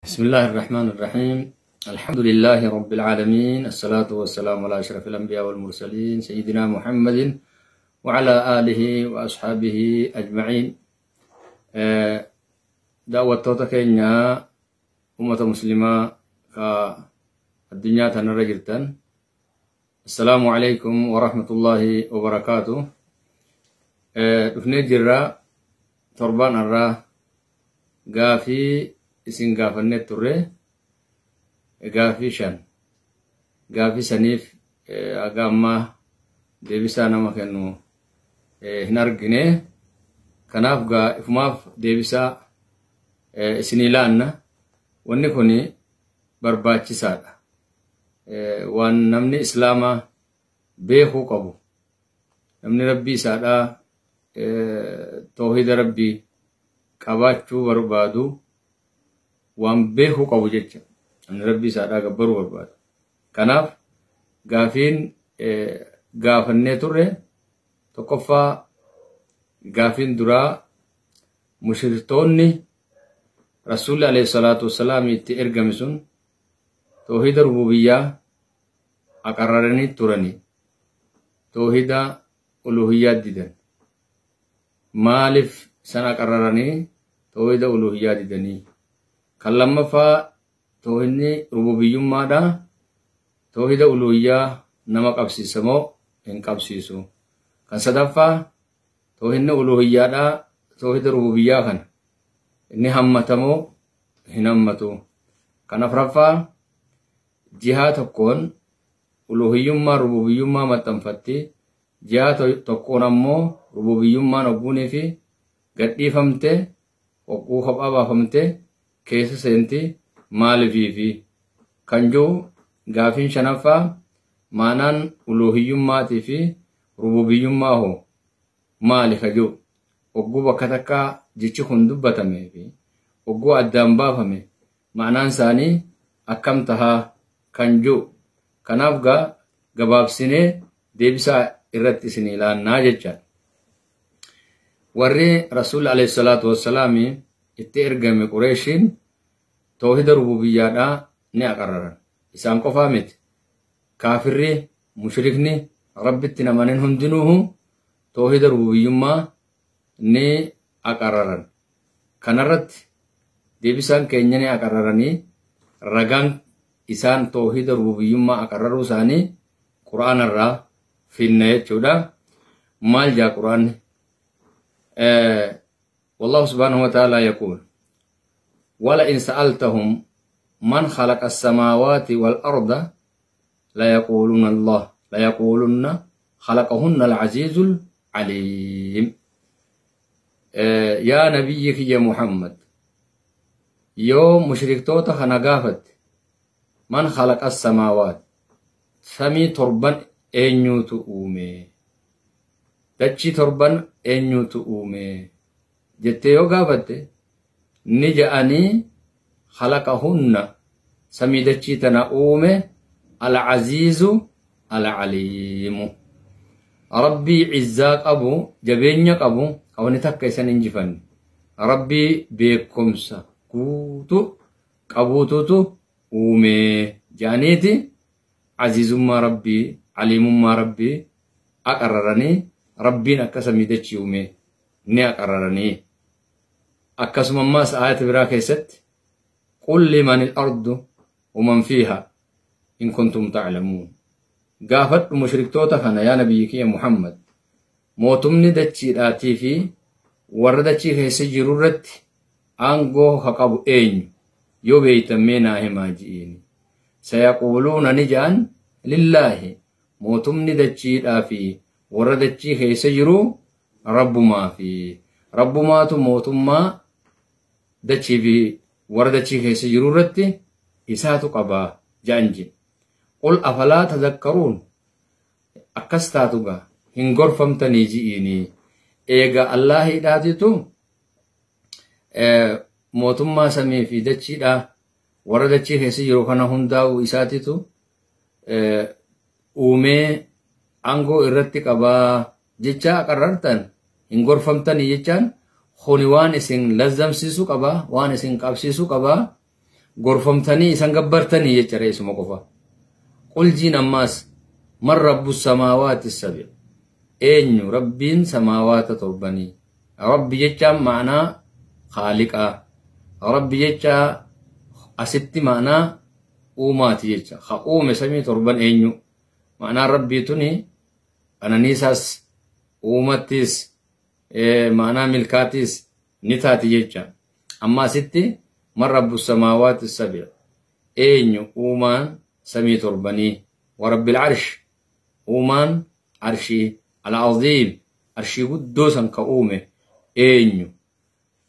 بسم الله الرحمن الرحيم. الحمد لله رب العالمين، الصلاة والسلام على أشرف الأنبياء والمرسلين سيدنا محمد وعلى آله وأصحابه أجمعين. دعوة كينيا أمة مسلمة الدنيا تنرجرتن. السلام عليكم ورحمة الله وبركاته. dhufnee jirra torbaan irraa gaafii isin gaafannee turre, gaafii 5. Gaafii saniif haga ammaa deebisaa nama kennu hin argine. Kanaaf ifumaaf deebisaa isinii laanna. Wanni kun barbaachisaadha, waan namni islaamaa beekuu qabu. Namni rabbii isaadhaa toohida rabbii qabaachuu barbaadu waan beekuu qabu jecha, namni rabbii isaadhaa gabbaruu barbaadu. Kanaaf gaafiin gaafannee turre tokkoffaa, gaafiin duraa, mushriktoonni rasuulli alayhi salaatu wassalaam itti ergame sun toohida rububiyyaa aqarraranii turanii toohida uluhiyyaa didan. Maaliif san aqarraranii toohida uluhiyyaa didanii? Kan lammaffaa, toohidni rububiyyummaadha toohida uluhiyyaa nama qabsiisa moo hin qabsiisu? Kan sadaffaa, toohidni uluhiyyaadha toohida rububiyyaa kana inni hammatamoo hin hammatu? Kan afraffaa, jihaa tokkoon uluhiyyummaa rububiyyummaa maxxanfatti, jihaa tokkoon ammoo rububiyyummaan ogguunii fi gadhiifamte, hogguu kophaa baafamte keessa seenti, maaliifi kan jiru. Gaafiin shanaffaa, maanaan uluhiyyummaatii fi rububiyyummaa hoo maali ka jiru, hogguu bakka takkaa jechi kun dubbatamee fi hogguu addaan baafame ma'anaan isaanii akkam tahaa kan jiru. Kanaaf gaa gabaabsinee deebisaa irratti isin ilaannaa jecha. Warri rasuulli alayhi salaatu wassalaami itti ergame Qureeshiin toohida rububiyyaadhaa ni aqarraran. Isaan qofaa miti, kaafirri mushrikni rabbitti namanin hundinuuhu toohida rububiyyummaa ni aqarraran. Kanarratti deebisaan keenya, ni aqarraranii, ragaan isaan toohida rububiyyummaa aqarraruu isaanii qura'aanarraa finna jechuudha. Maal jaa qura'aanni? والله سبحانه وتعالى يقول: ولئن سألتهم من خلق السماوات والأرض ليقولن الله، ليقولن خلقهن العزيز العليم. يا نبيك يا محمد، yoo mushriktoota kana gaafatte، من خلق السماوات، samii torban eenyuutu uume, dachii torban eenyuutu uume jettee yoo gaafatte, ni ja'anii خلقهن, samii dachii tana uume العزيز العليم, rabbii izzaa qabu, jabeenya qabu, kawani takka isan injifanne, rabbii beekumsa guutu qabuututu uume ja'aniiti aziizummaa rabbii, aliimummaa rabbii aqarraranii, rabbiin akka samii dachii uume ni aqarraranii. Akkasuma ammaas aayata biraa keessatti: قل لمن الأرض ومن فيها إن كنتم تعلمون. Gaafadhu mushriktoota kana, yaa nabiyyi kiyya Muhammad, mootumni dachiidhaatii fi warra dachii keessa jiru irratti aangoo ha qabu eenyu, yoo beeytan mee naa himaa ji'iini. سيقولون, ni ja'an, لله, mootumni dachiidhaa fi warra dachii keessa jiru rabbumaa fi rabbumaatu mootummaa dachii fi warra dachii keessa jiru irratti isaatu qaba ja'an jedhe. قل أفلا تذكرون, akkas taatu gaa hin gorfamtanii ji'iini. Eega Allaahidhaatitu mootummaa samii fi dachiidhaa, warra dachii keessa jiru kana hundaa'u isaatitu uumee aangoo irratti qabaa jecha qarrartan, hin gorfamtanii jechaan kuni waan isin lazzamsiisu qabaa, waan isin qabsiisu qabaa. Gorfamtanii isan gabbartanii jecha reessuma qofa. Qul jiin ammaas man rabbu samaawaati sabi. Eenyu rabbiin samaawaata torbanii. Rabbi jechaan ma'anaa khaaliqaa. Rabbi jechaa asitti ma'anaa uumaati jecha. Ha uume samii torban eenyu. Ma'anaan rabbii tuni qananiisaas uumattis ma'anaa milkaatis ni taati jecha. Amma asitti man rabbu samaawaati sabi. Eenyu uumaan samii torbanii. Wa rabbil arsh. Uumaan arshii al-aziim. Arshii guddoo san ka uume eenyu.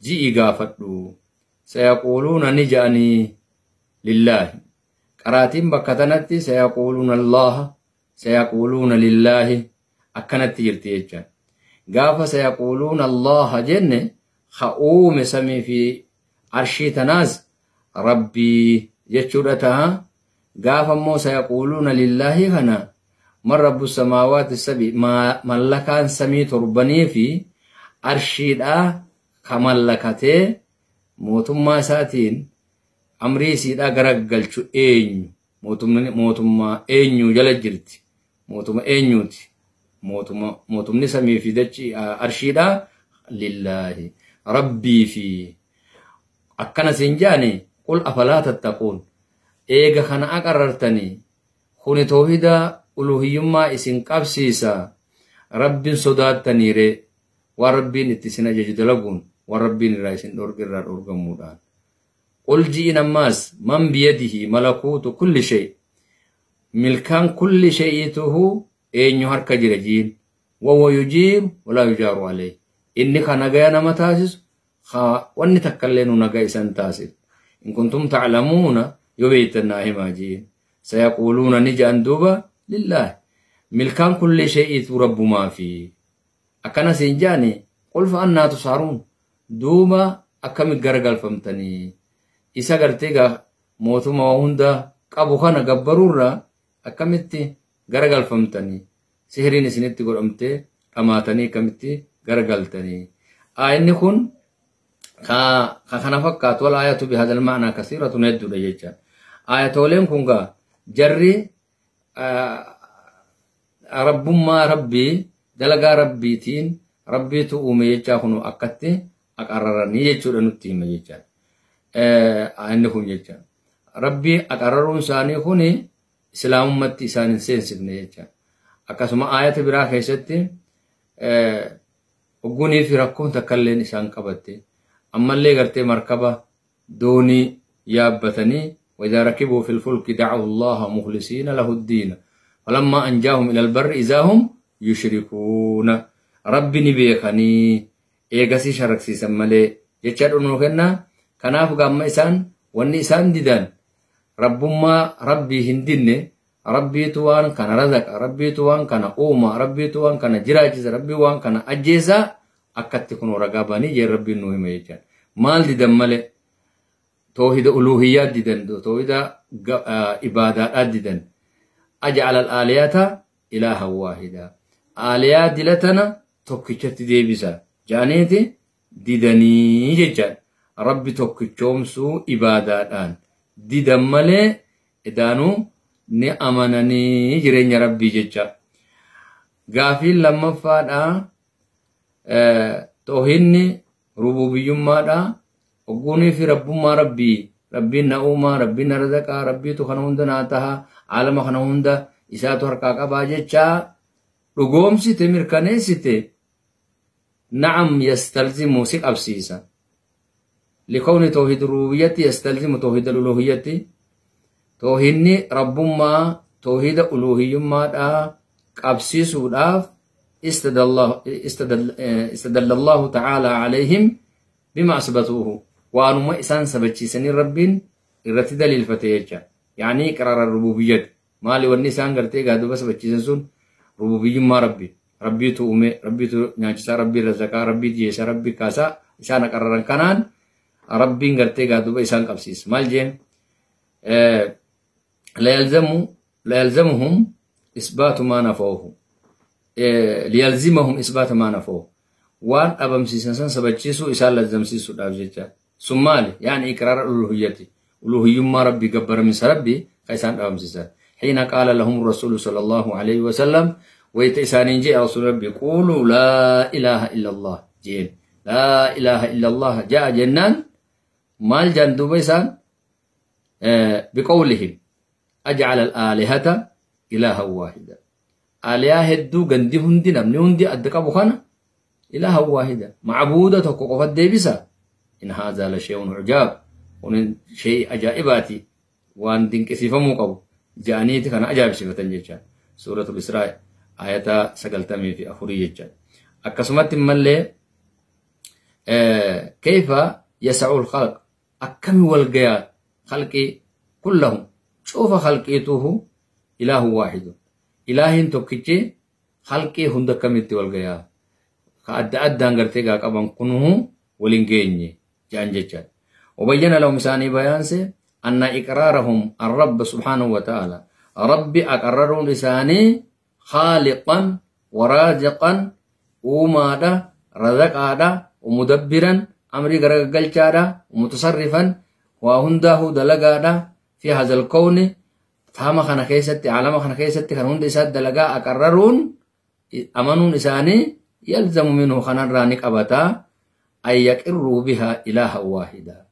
Ji'i gaafadhu. Sayaquuluuna ni ja'anii lillaahi. Qaraatiin bakka tanatti sayaquuluuna Allaha sayaquuluuna lillaahi akkanatti jirti jecha. Gaafa sayaquuluuna Allaha jenne ha uume samii fi arshii tanaas rabbii jechuudha ta'a. Gaafa immoo sayaquuluuna lillaahi kana man rabbu samaawaati sabi mallakaan samii torbanii fi arshiidhaa ka mallakatee mootummaa isaatiin amrii isiidhaa garagalchu eenyu. Mootummaa eenyu jala jirti. Mootummaa eenyuuti. Mootumni samii fi dachii arshiidhaa lillaahi. Rabbii fi akkana siin jaani qul afalaa tattaquun. Eega kana aqarartanii kuni toohida uluhiyyummaa isin qabsiisa. Rabbiin sodaattaniire waan rabbiin itti isin ajaju dalaguun waan rabbiin irraa isin irraa dhorgamuudhaan. Qul ji'in ammaas man biyadihi malakuutu kulli shay. Milkaan kulli shay'ituhu eenyu harka jira jiin. Wahuwa yujiiru walaa yujaaru alayhi. Inni ka nagaya nama taasisu wanni takkallee nu nagaa isan taasisu. In kuntum ta'lamuuna yoo beektan naa himaa jiin. Sayaquuluuna ni ja'an duuba lillaahi. Milkaan kulli shay'itu rabbumaa fi. Akkana siin jaani qul fa annaa tusharuun. Duuba akkami garagalfamtanii. Isa gartee gaa mootummaa hunda qabu kana gabbaruurraa akkamitti garagalfamtanii. Sihiriin isinitti godhamtee dhamaatanii akkamitti garagaltanii. Inni kun ka kana fakkaatu wal aayatu bihadal ma'anaa kasiiratun hedduudha jecha. Aayatooleen kun gaa jarri rabbummaa rabbii dalagaa rabbiitiin rabbiitu uume jechaa kun akkatti aqarraranii jechuudha nutti hima jecha. Inni kun jecha. Rabbii aqarraruun isaanii kun islaamummaatti isaan hin seensifne jecha. Akkasuma aayata biraa keessatti oggunii fi rakkoon takkalleen isaan qabatte. Ammallee gartee markaba doonii yaabbatanii وإذا ركبوا في الفلك دعوا الله مخلصين له الدين فلما أنجاهم إلى البر إذا هم يشركون. ربي نبيخني إيغاسي شركسي سمالي يتشارون نوكنا كناف قام إسان واني إسان ديدان ربما ربي هندين ربي توان كان رزق ربي توان كان أوما ربي توان كان جراجز ربي وان كان أجيزا أكتكون رقاباني جي ربي نوهم يجان مال ديدان مالي توحيد ألوهيات ديدن توحيد إبادات ديدن أجعل الآليات إلها واحدة آليات دلتنا توكيشت ديبسا جانيتي ديدني ججان ربي توكيشومسو إبادات ديدن مالي إدانو نأمنني جرين ربي ججا غافل لما فادا توحيدني ربوبيوم ogguunii fi rabbummaa rabbii rabbiin na uumaa rabbiin na razaqaa rabbiitu kana hunda naa taha aalama kana hunda isaatu harkaa qabaa jechaa dhugoomsite mirkaneessite na'am yastalzimu si qabsiisa. Likawni tawhiid rububiyyatti yastalzimu tawhiid uluhiyyatti tawhiidni rabbummaa tawhiida uluhiyyummaadhaa qabsiisuudhaaf istadalla Allahu ta'ala alayhim bima asbatuuhu waanuma isaan sabachiisanii rabbiin irratti daliilfate jecha. Yaani qaraara rububiyyati. Maali wanni isaan gartee gaaduba sabachiisan sun rububiyyummaa rabbi. Rabbiitu uume, rabbiitu nyaachisaa, rabbii razaqaa, rabbii dhiyeessaa, rabbii kaasaa isaan qararan kanaan rabbiin gartee gaaduba isaan qabsiisa. Maal jeen? La yalzamuhum isbaatu maa nafawhu. Liyalzimahum isbaata maa nafawhu. Waan dhabamsiisan san sabachiisuu isaan lazzamsiisuudhaaf jecha. Sun maali? Yaani iqraara uluhiyyati. Uluhiyyummaa Rabbii gabbaramisa Rabbii ka isaan dhabamsiisan. Xiina qaala lahum rasuulu sallallahu alaihi wasallam wayita isaaniin jee rasuul Rabbii quuluu laa ilaaha illallah jeen. Laa ilaaha illallah ja'a jennaan maal jaan duuba isaan biqawlihim ajcala alaalihata ilaahan waahida. Aaliyaa hedduu gandi hundi namni hundi adda qabu kana ilaahan waahida. Macbuuda tokko qofa deebisa. In haazaa la shay'un ujaab. Kun shay ajaa'ibaati waan dinqisiifamuu qabu ja'aniiti kana ajaa'ibsiifatan jechaan. Suuratul Israa ayata 94 jechaan. Akkasumatti mallee kayfa yasa'ul khalq akkami wal gayaa khalqii kullahum cufa khalqiituhu ilaahu waahidu. Ilaahiin tokkichi khalqii hunda akkamitti wal gayaa ka adda addaan gartee gaa qaban kunuhu waliin geenye ja'an jechaan. وبين لهم ثاني بيانسه أن إقرارهم الرب سبحانه وتعالى ربي أقرروا لساني خالقا ورازقا ومادا رزقادا ومدبرا أمري غرغلچادا ومتصرفا وهنده دلقادا في هذا الكون تام خنا كيستي عالم خنا كيستي كان هند إساد دلقا أقررون أمنون لساني يلزم منه خنا رانك أبتا أن يقروا بها إلها واحدا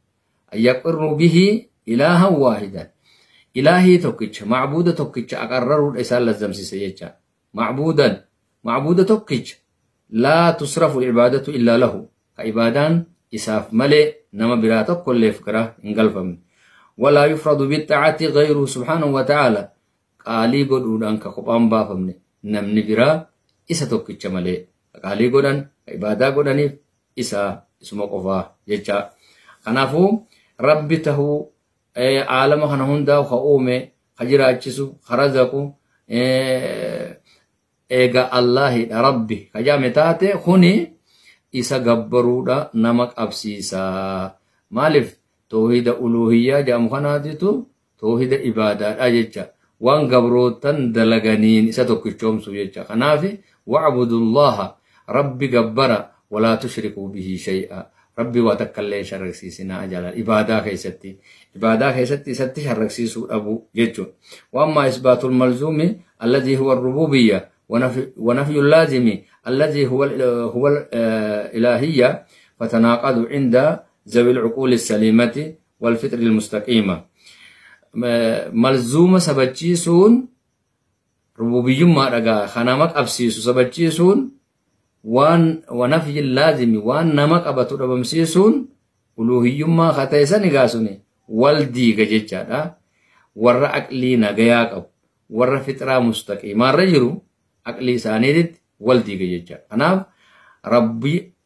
أن يقروا به إلها واحدا. إلهي توكيتش معبودة توكيتش أقرروا الإسال للزمسي سيجا معبودا معبودة توكيتش لا تصرف العبادة إلا له كعبادان إساف ملئ نما براتك كل فكرة انقلفم ولا يفرض بالطاعة غيره سبحانه وتعالى قالي قدودان كقبان بافمني نمني برا إسا توكيتش ملئ قالي قدان عبادة قداني إسا اسمه قفا جيتشا. Kanaafuu rabbi tahuu aalama kana hundaa ka uume ka jiraachisu ka razaqu eega Allaahidha rabbi ka jaame taate kuni isa gabbaruudha nama qabsiisa. Maaliif toohida uluhiyyaa jedhamu kanaatitu toohida ibaadaadha jecha waan gabrootan dalaganiin isa tokkichoomsu jecha. Kanaaf wacbudullaha rabbi gabbara walaa tushrikuu bihi shay'a. Rabbi waa takkallee sharraksiisinaa jala ibaadaa keessatti isatti sharraksiisuu dhabu jechuudha. Waammaa isbaatul malzuumi alladhii huwa rububiyya wa nafyu laazimi alladhii huwa ilaahiyya fatanaaqadu cinda zawi alcuquuli saliimati walfitri almustaqiima. Malzuuma sabachiisuun rububiyyummaa dhagaa kanama qabsiisu sabachiisuun waan wanafyi laazimi waan nama qabatu dhabamsiisuun uluhiyyummaa ka ta'e egaa wal diiga jechaadha. Warra aqlii nagayaa qabu warra fixraa mustaqiimaarra jiru aqlii isaaniitti wal diiga jechaadha. Kanaaf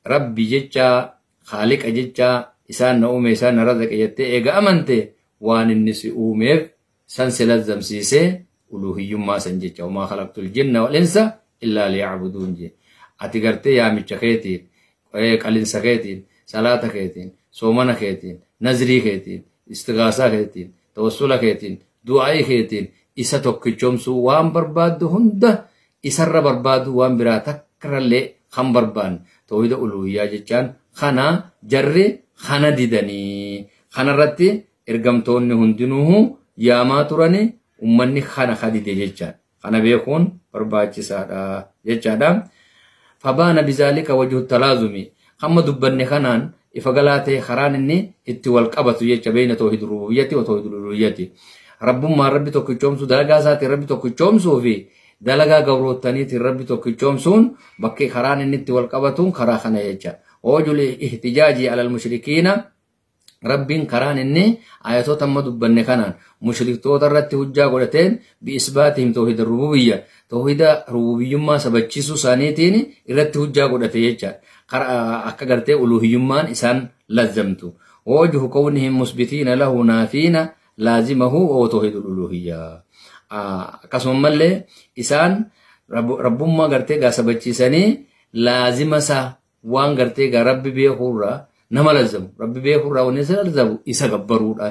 rabbi jechaa khaaliqa jechaa isaan na uume isaan na razaqe jettee eega amante waan inni si uumeef san si lazzamsiisee uluhiyyummaa san jecha. Wamaa khalaqtul jinna wal insa illaa liya'buduun jee. Ati gartee yaamicha keetiin, qalinsa keetiin, salaata keetiin, soomana keetiin, nazrii keetiin, istigaasaa keetiin, tawassula keetiin, du'aa'ii keetiin isa tokkichoomsuu waan barbaaddu hunda isarra barbaadu waan biraa takkarallee kan barbaanne toohida uluhiyyaa jechaan kana jarri kana didanii kanarratti ergamtoonni hundinuu yaamaa turani ummanni kana kadide jechaan kana beekuun barbaachisaadha jechaadha. فبان بذلك وجه التلازم خم دبن خنان إفقلاته خران إني اتوالقبت يجا بين توحيد الربوبية وتوحيد الألوهية. رب ما ربي توكيچومسو دلقا ساتي ربي توكيچومسو في دلقا قبروتانيتي ربي توكيچومسون بكي خران إني اتوالقبتون خرا خنا يجا. ووجه الاحتجاج على المشركين ربين كران إني آياتو تم دبن خنان مشرك توترت هجا قولتين بإثباتهم توحيد الربوبية توحيد ربوبيما سبچيسو سانيتين إرت هجا قولتين يجا akka gartee uluhiyyummaan isaan lazzamtu. ووجه كونهم مثبتين له نافين لازمه وهو توحيد الألوهية. akkasuma mallee isaan rabbummaa gartee gaa sabachiisanii laazima isaa waan gartee gaa rabbi beekuurraa nama lazzamu. Rabbi beekuurraa wanni isa lazzamu isa gabbaruudha,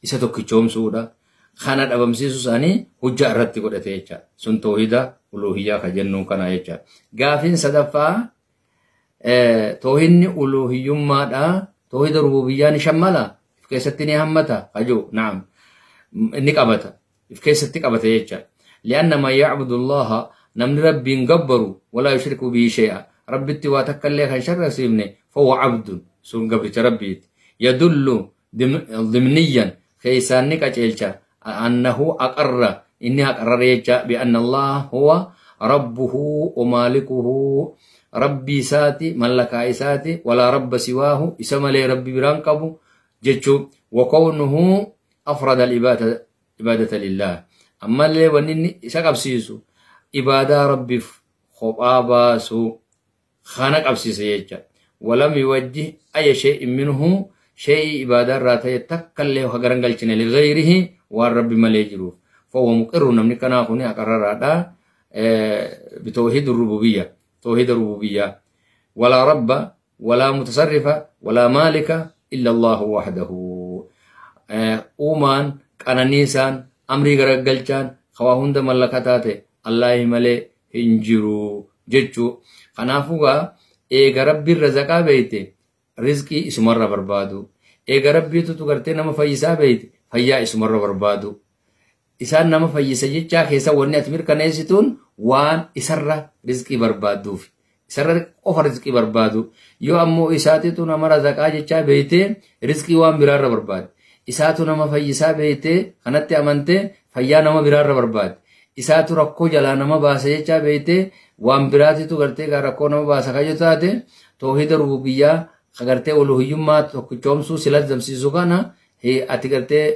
isa tokkichoomsuudha. Kana dhabamsiisuu isaanii hojjaa irratti godhate jecha. Sun toohida uluhiyyaa ka jennuun kana jecha. Gaafiin sadaffaa toohinni uluhiyyummaadha. Toohida rububiyyaa ni shammala. Keessatti ni hammata hajuu na'am ni qabata keessatti qabata jecha. Li'anna man ya'budu Allaha namni rabbiin gabbaru walaa yushriku bihi shay'a rabbitti waa takka illee kan sharrasiifne fahuwa abdun sun gabricha rabbiiti. Yadullu dimniyan keessaan ni qaceelcha annahu aqarra inni aqarrara jecha bi'anna Allaha huwa rabbuhu wa maalikuhu rabbii isaati mallakaa isaati walaa rabba siwaahu isa malee rabbi biraan qabu jechu. Wa kawnuhu afrada al-ibadata lillah ammallee wanni inni isa qabsiisu ibaadaa rabbiif kophaa baasu kana qabsiisa jecha. Walam yuwajjih ayya shay'in minhu shay'ii ibaadaa irraa ta'e takkallee hagaran galchine lighayrihi waan rabbi malee jiruuf. Fahuwa muqirru namni kanaa kuni aqarraraadha bitawhiid rububiyya tawhiid rububiyya walaa rabba walaa mutasarrifa walaa maalika illa Allahu wahdahu. Uumaan qananiisaan amrii garagalchaan hawaa hunda mallakataa ta'e Allaahi malee hin jiru jechuu. Kanaafuu gaa eega rabbiin razaqaa beeyte rizqii isumarra barbaadu. Eega rabbiitutu gartee nama fayyisaa beeyte fayyaa isumarra barbaadu. Isaan nama fayyisa jechaa keessa wanni ati mirkaneessituun waan isarra rizqii barbaadduuf. Isarra qofa rizqii barbaadu. Yoo ammoo isaatitu nama razaqaa jechaa beeyte rizqii waan biraarra barbaade. Isaatu nama fayyisaa beeyte kanatti amante fayyaa nama biraarra barbaade. Isaatu rakkoo jalaa nama baasa jechaa beeyte waan biraatitu gartee rakkoo nama baasa kayyoo taate toohida rububiyyaa gartee uluhiyyummaa tokkichoomsuu sila zamsiisu kana ati gartee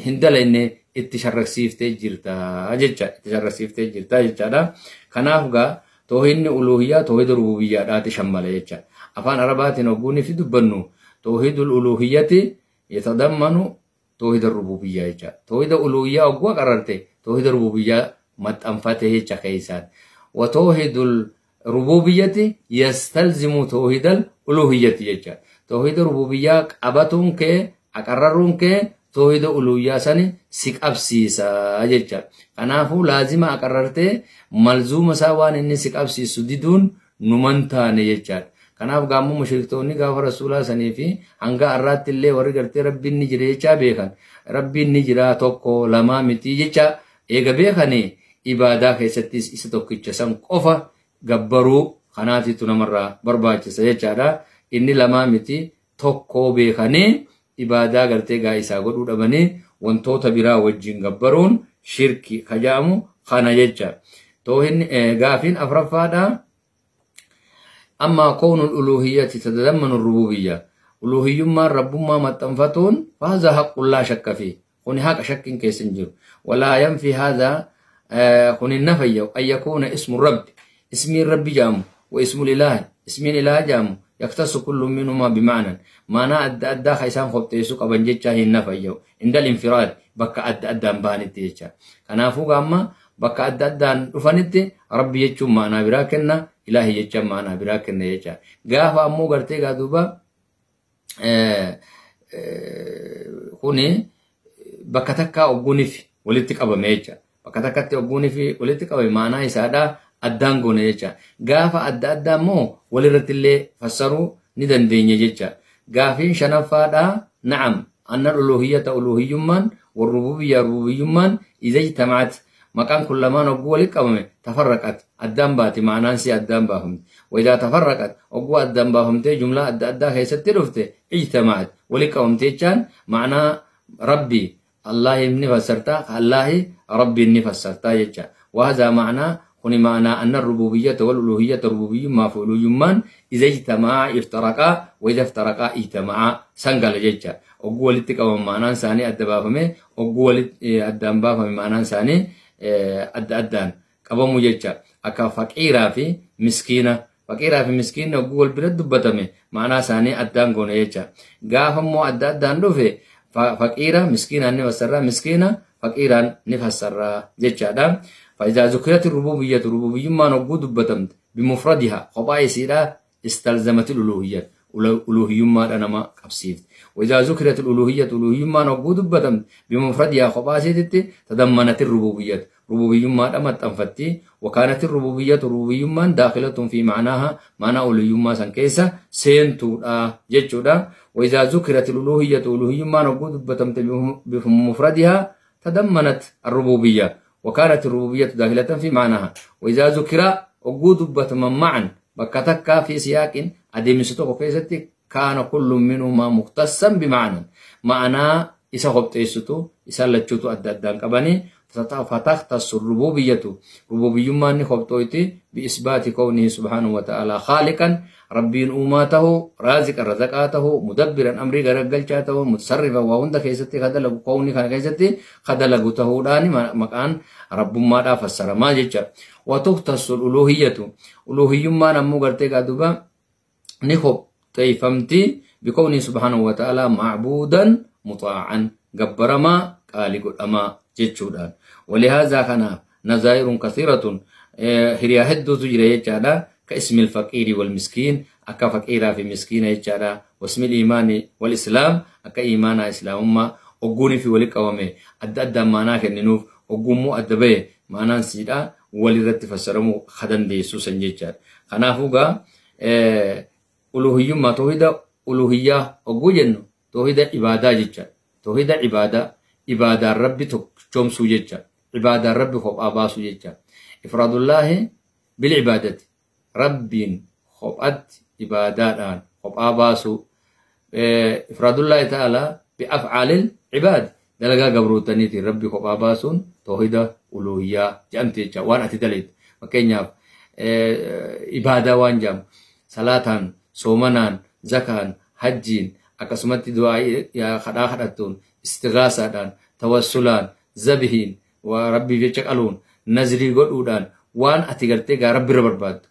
hin dalagne itti sharraqsiiftee jirta jecha itti sharraqsiiftee jirta jechaadha. Kanaaf gaa toohidni uluhiyyaa toohida rububiyyaadhaati shammala jecha. Afaan Arabaatiin hogguunii fi dubbannu toohidul uluhiyyati yatadammanu toohida rububiyyaa jecha. Toohida uluhiyyaa hogguu qararte toohida rububiyyaa maxxanfate jecha keessaan. Wa toohidul rububiyyati yastalzimu toohidal uluhiyyati jecha. Toohida rububiyyaa qabatuun kee aqarraruun kee toohida uluhiyyaa sani si qabsiisa jecha. Kanaafuu laazima aqarrartee malzuuma isaa waan inni si qabsiisu diduun numan taane jechaadha. Kanaaf gaammoo mushriktoonni gaafa rasuulaa sanii fi hanga har'aatti illee warri gartee rabbiin ni jira jechaa beekan. Rabbiin ni jira tokko lamaa miti jecha eega beekanii ibaadaa keessattis isa tokkicha san qofa gabbaruu kanaatitu namarraa barbaachisa jechaadha. Inni lamaa miti tokko beekanii ibaadaa gartee gaa isaa godhuu dhabanii wantoota biraa wajjin gabbaruun shirki kajaamu kana jecha. Toohinni gaafiin afraffaadha. أما كون الألوهية تتضمن الربوبية ألوهيما ربما متنفتون فهذا حق لا شك فيه كن حق شك كيسنجر ولا ينفي هذا كن النفي أن يكون اسم الرب اسم الرب جام واسم الإله اسم الإله جام يختص كل منهما بمعنى معنى أدى أدى خيسان خبتيسوك أبن جيتشا النفي عند الانفراد بك أدى أدى بانتيتشا كنافوك أما بك أدى أدى رفنتي ربي يجو معنى براكنا إلهي جتشا معنا براكنا جتشا قافا أمو قرتي قادوبا كوني بكتكا أبوني في ولتك أبا ميجا بكتكا أبوني في ولتك أبا معنا إسادا أدان قوني جتشا قافا أدى أدى مو ولرت اللي فسروا ندن ديني جتشا قافين شنفا نعم أن الألوهية ألوهي من والربوبية ربوبي من إذا اجتمعت مكان كل ما نقول لك تفرقت الدم باتي معناه سي الدم باهم وإذا تفرقت أقوى الدم باهم تي جملة أدى أدى هي سترفت اجتمعت ولكم تيجان معناه ربي الله نفسرتا الله ربي نفسرتا يجا وهذا معنى هنا معنى أن الربوبية والألوهية ربوبي ما فعلوا يمان إذا اجتمع افترقا وإذا افترقا اجتمعا سنقل جيجا أقوى لتك معناه ثاني أدى باهم أقوى الدم باهم معناه ثاني أدى أدان قبامو جيتشا أكا فقيرة في مسكينة فقيرة في مسكينة وقول برد دبتمي معناه ثاني أدان قون جيتشا قافمو أدى أدان دو فقيرة مسكينة نفسرة مسكينة فقيرة نفسرة جيتشا دا. فإذا ذكرت الربوبية الربوبية ما نقول دبتمت بمفردها قبائل استلزمت الألوهية ألوهية ما أنا ما قبسيت وإذا ذكرت الألوهية ألوهية ما نقول دبتمت بمفردها قبائل تضمنت الربوبية ربوبية ما أمت أنفتي وكانت الربوبية ربوبية ما داخلة في معناها معنى ألوهية ما سنكيسة سينتو جتشودا. وإذا ذكرت الألوهية ألوهية ما نقول بمفردها تضمنت الربوبية وكانت الربوبية داخلة في معناها. وإذا ذكر وجود بتم معا بكتك في سياق أديم ستوك كيستي كان كل منهما مختصا بمعنى معنى إذا خبت إستو إذا لتشوتو أدى كبني فتختص الربوبية ربوبية ما نخبتويتي بإثبات كونه سبحانه وتعالى خالقا ربين أماته رازقا رزقاته مدبرا أمري غرقلچاته متصرفا وهند كيستي خدلق كوني خان كيستي خدلق تهوداني مكان رب ما دا فسر ما جچا. وتختص الألوهية ألوهية ما نمو غرتي قادوبا نخب تيفمتي بكونه سبحانه وتعالى معبودا مطاعا جبرما قال أما جتشودان. ولهذا كان نظائر كثيرة هي هدو تجري يجادا كاسم الفقير والمسكين أكا فقيرا في مسكين يجادا واسم الإيمان والإسلام أكا إيمانا إسلام ما أقوني في ولك أوامي أدى أدى معناه النوف أقومو أدبي معناه سيدا ولرت فسرمو خدن دي سوسن جيجاد. خنافوغا ألوهية ما توحيد ألوهية أقوجن توحيد عبادة جيجاد توحيد عبادة عبادة ربي تشومسو جيجا عبادة ربي خب أباسو جيجا. إفراد الله بالعبادة ربي خب أد عبادة خب أباسو. إفراد الله تعالى بأفعال العباد دلقا قبروتنيتي ربي خب أباسون توحيد ألوهية جأمتي وان أتدلت مكينيا عبادة وانجام صلاة صومنان زكاة حجين akkasumatti du'aa kadhaa kadhattuun istigaasaadhaan tawassulaan zabihiin waa rabbiif jecha qaluun nazrii godhuudhaan waan ati gartee gaa rabbirra barbaaddu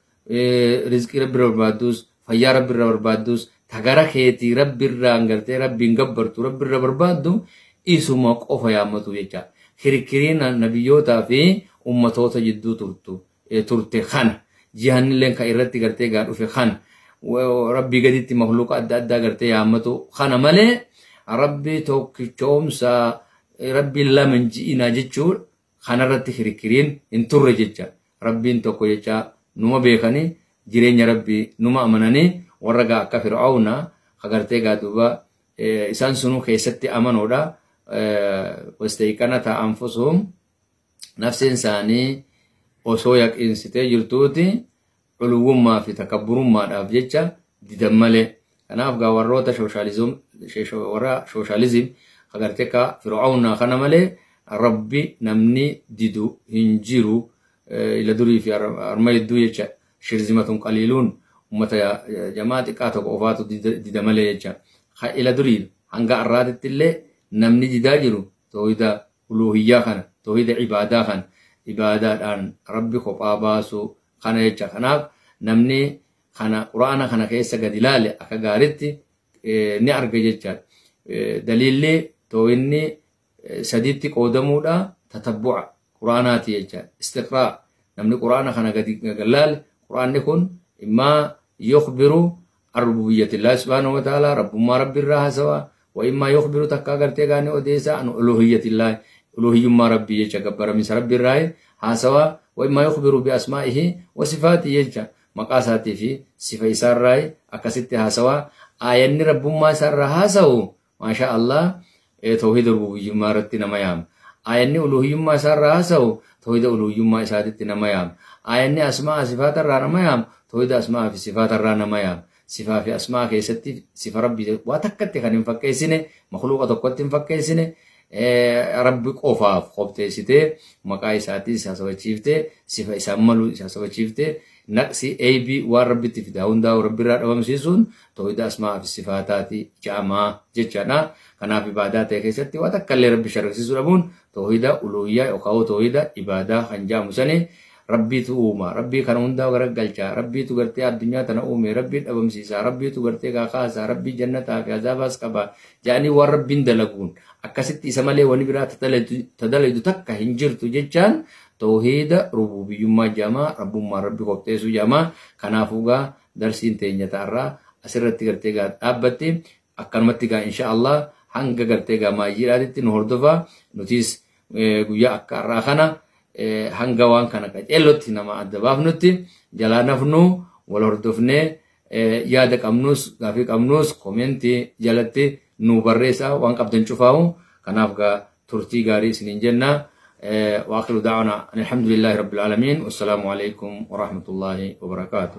rizqii rabbirra barbaaddus fayyaa rabbirra barbaaddus tagara keetii rabbirraan gartee rabbiin gabbartu rabbirra barbaaddu isuma qofa yaammatu jecha. Kirkiriin nabiyyootaa fi ummatoota jidduu turte kana jihannilleen kan irratti gartee gaa dhufe kana rabbii gaditti makhluuqa adda addaa gartee yaammatu kana malee rabbi tokkichoomsa rabbi lama hin ji'inaa jechuun kanarratti kirkiriin hin turre jecha. Rabbiin tokko jecha numa beekanii jireenya rabbii numa amananii warra gaa akka Fir'aawna agartee gaa duuba isaan sunuu keessatti amanoodha. Wastayqanata anfusuhum nafseen isaanii osoo yaqiinsitee jirtuuti culuwwummaa fi takabburummaadhaaf jecha didan malee. Kanaaf gaa warroota warra sooshaalizim agartee ka Fir'aawnaa kana malee rabbi namni didu hin jiru ila durii fi arma hedduu jecha shirzimatun qaliiluun ummata jamaa xiqqaa tokko qofaatu dida malee jecha. Ila durii hanga har'aatitti illee namni didaa jiru tawhida uluhiyyaa kana tawhida ibaadaa kana ibaadaadhaan rabbi kophaa baasuu kana jecha. Kanaaf namni kana quraana kana keessa gad ilaale akka gaaritti ni arga jecha. Daliilli tawhidni sadiitti qoodamuudha tatabbu'a quraanaati jecha. Istiqraa namni quraana kana gadi ilaale quraanni kun immaa yukhbiru ar-rububiyyatillahi subhaanahu wa ta'ala rabbummaa rabbirraa haasawaa wa immaa yukhbiru takkaa gartee gaanii odeessaa an uluhiyyatillahi uluhiyyummaa rabbii jecha gabbaramisa rabbirraa haasawaa wa immaa yukhbiru bi asmaa'ihi wa sifaatihi jecha maqaa isaatii fi sifa isaarraa akkasitti haasawaa. Aayanni rabbummaa isaarraa haasawu maasha Allah tawhida rububiyyummaa irratti nama yaama. Aayanni uluhiyyummaa isaarraa haasawu tawhida uluhiyyummaa isaatitti nama yaama. Aayanni asmaa sifaatarraa nama yaama tawhida asmaa fi sifaatarraa nama yaama. Sifaa fi asmaa keessatti sifa rabbii waa takkatti kan hin fakkeessine makhluuqa tokkotti hin fakkeessine rabbi qofaaf qopheessitee maqaa isaatii isaa sabachiiftee sifa isaan malu isaa sabachiiftee naqsi aybii waan rabbitti fidaa hundaa'u rabbirraa dhabamsiisuun tawhida asmaa fi sifaataati ja'amaa jechaadha. Kanaaf ibaadaa ta'e keessatti waa takka illee rabbi sharrisiisuu dhabuun tawhida uluhiyyaa yookaan tawhida ibaadaa kan ja'amu sani rabbiitu uuma rabbii kana hundaa garagalchaa rabbiitu gartee addunyaa tana uume rabbii dhabamsiisaa rabbiitu gartee kaakaasaa rabbii jannataa fi azaabaas qaba jedhanii waan rabbiin dalaguun akkasitti isa malee wani biraa tadalaydu takka hin jirtu jechaan tawhiida rububiyyummaa jedhama rabbummaa rabbi qopheessuu jedhama. Kanaafuu gaa darsiin teenya ta'arraa asirratti gartee gaa dhaabbatti akkanumatti gaa insha Allah hanga gartee gaa maayyiidhaatitti nu hordofaa nutis guyyaa akka har'aa kana hanga waan kana qaceellotti nama adda baafnutti jalaa nafnu wal hordofnee Yaada qabnus gaafii qabnus komentii jalatti nu barreessaa waan qabdan cufaa'u. Kanaaf gaa turtii gaarii isiniin jenna. وآخر دعوانا أن الحمد لله رب العالمين، والسلام عليكم ورحمة الله وبركاته.